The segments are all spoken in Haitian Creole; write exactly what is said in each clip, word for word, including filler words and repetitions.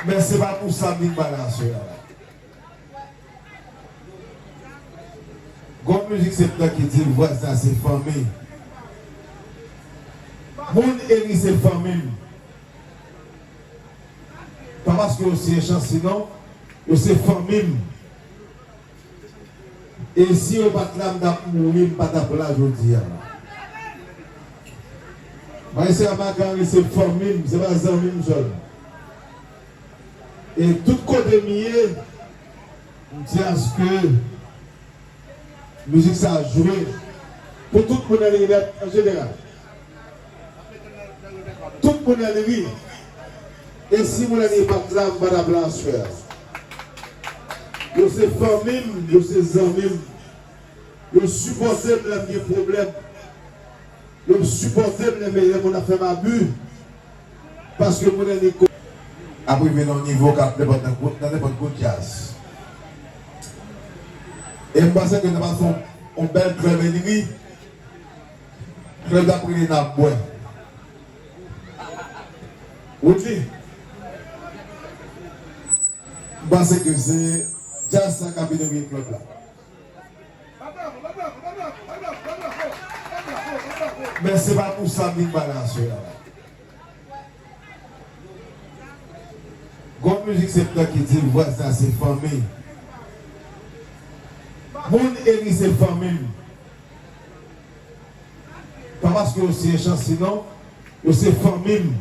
Men se pa pou sa m vin pale aswè a. Gon mizik se tan ki di l vwazin se fanmi. Moun Eri se fanmi m. Pa paske yo se chansi non, yo se fanmi m. E si yo pa t la, m t ap mouri, m pa t ap la jodi a. Maestro Marc-Henry se fanmi m, se pa zanmi m sèlman. E tout kote m ye, m di aske mizik sa jwe pou tout moun nan Eri an jeneral. Tout moun nan Eri. E si moun nan Eri pa t la, m pa t ap la aswè a. Yo se fanmi m, yo se zanmi m. Yo sipòte m lè m gen pwoblèm. Yo sipòte m lè m, lè moun ap fè m abi. Paske moun nan Eri ko- ap rive nan yon nivo k ap nenpòt nan gwo, nan nenpòt gwo djaz. E m panse ke n ap fè yon, yon bèl klèb Eri. Klèb la ap rele N ap bwè. Woodly, m panse ke se djaz sa k ap inogire klèb la. Men se pa pou sa m vin pale aswè a. Gon mizik se tan ki di l vwazin se fanmi. Moun Eri se fanmi m. Pa paske yo se chansi non, yo se fanmi m.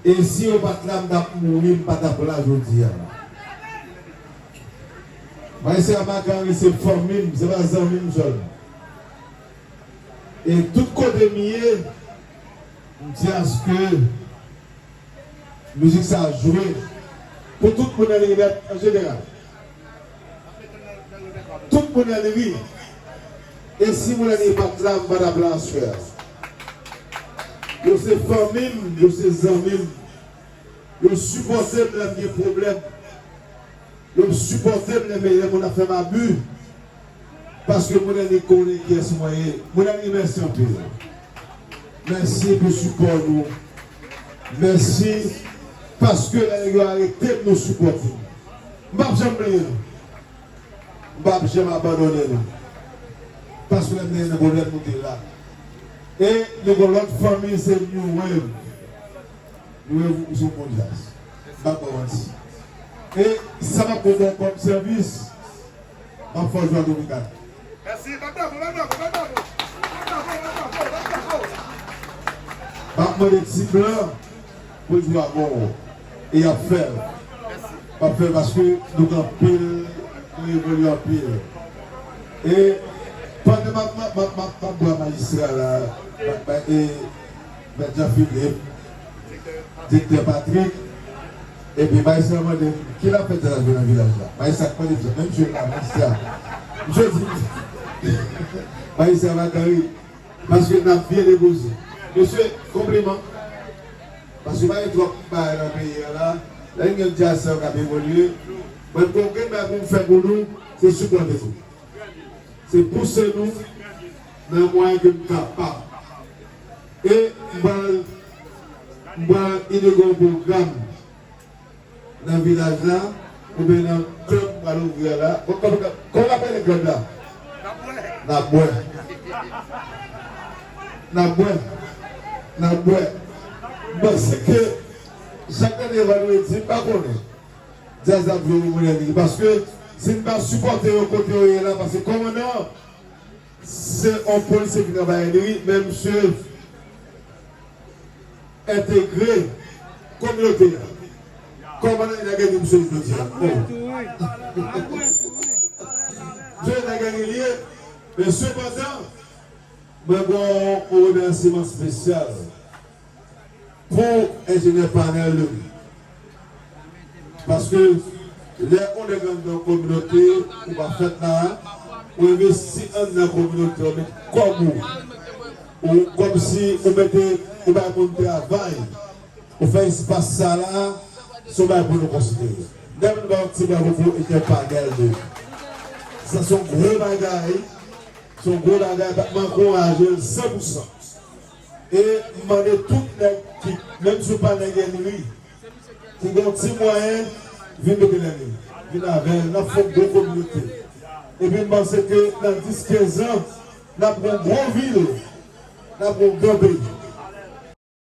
E si yo pa t la, m t ap mouri, m pa t ap la jodi a. Maestro Marc-Henry se fanmi m, se pa zanmi m sèlman. E tout kote m ye, m di aske mizik sa jwe pou tout moun nan Eri an jeneral. Tout moun nan Eri. E si moun nan Eri pa t la, m pa t ap la aswè a. Yo se fanmi m, yo se zanmi m. Yo sipòte m lè m gen pwoblèm. Yo sipòte m lè m, lè moun ap fè m abi. Paske moun nan Eri konnen kiyès mwen ye. Moun nan Eri, mèsi anpil. Mèsi pou sipò nou. Mèsi paske lè nèg yo arete m, nou sipòte m. M p ap janm bliye nou. M p ap janm abandone nou. Paske lè m te nan pwoblèm, nou te la. E nou gon lòt fanmi, se New Wave. New Wave, ou se yon bon djaz. M p ap ba w manti. E sa m ap ba w kòm sèvis, m ap fè w jwe a Dominican. Mèsi, bat bravo, bat bravo, bat bravo. Bat bravo, bat bravo, bat bravo. M ap mande Ti Blan pou l jwe avè w. E y ap fè l. Mèsi. M ap fè l paske nou gen anpil, nou evolye anpil. E pandan m ap, m ap, m ap, m ap, m ap bwè majistra la, m ap, e, Mèt Jean Philippe, Direktè Patrick, epi majistra mande m, "Kilè n ap fè djaz la jwe nan vilaj la?" Majistra k mande m sa, menm jwe la, majistra. Misye di, majistra Marc-Henry, paske n ap byen depoze. Mesye, konpliman. Paske pa gen twòp bagay nan peyi a la. Lè n gen djaz sa yo k ap evolye, mwen, m gen yon grenn bagay pou m fè pou nou, se sipòte nou. Se pouse nou nan mwayen ke m kapab. E m pral, m pral inogire yon pwogram nan vilaj la, oubyen nan klèb m pral ouvri a la. Kòman, kòman, kòman yo ap rele klèb la? N ap bwè. N ap bwè. N ap bwè. M panse ke chak lane vandredi, m pa konnen. Djaz ap jwe pou moun nan Eri. Paske si n pa sipòte yo kote yo ye la, paske kòmandan an se yon polisye ki travay nan Eri, men misye entegre kominote a. Kòmandan Eri a gen misye jodi a. Oh. Misye entegre li ye, men sepandan, mwen gen yon remèsiman espesyal pou enjenyè Panèl Louis. Paske lè yon nèg anndan yon kominote, ou pa fèt la, ou envesti anndan kominote, ou met kòb ou, ou kòmsi ou mete, ou bay moun travay, ou fè espas sa la, se yon bagay pou nou konsidere. Lè m ba yon ti bravo pou enjenyè Panèl Louis. Sa se yon gwo bagay, se yon gwo bagay, m ankouraje l san pou san. E m mande tout nèg ki, menm si w pa nèg Ènri, ki gen yon ti mwayen, vin mete nan li. Vin avè l, n ap fè yon gwo kominote. Epi m panse ke nan dis, kenz an, n ap gen yon gwo vil, n ap gen yon gwo peyi.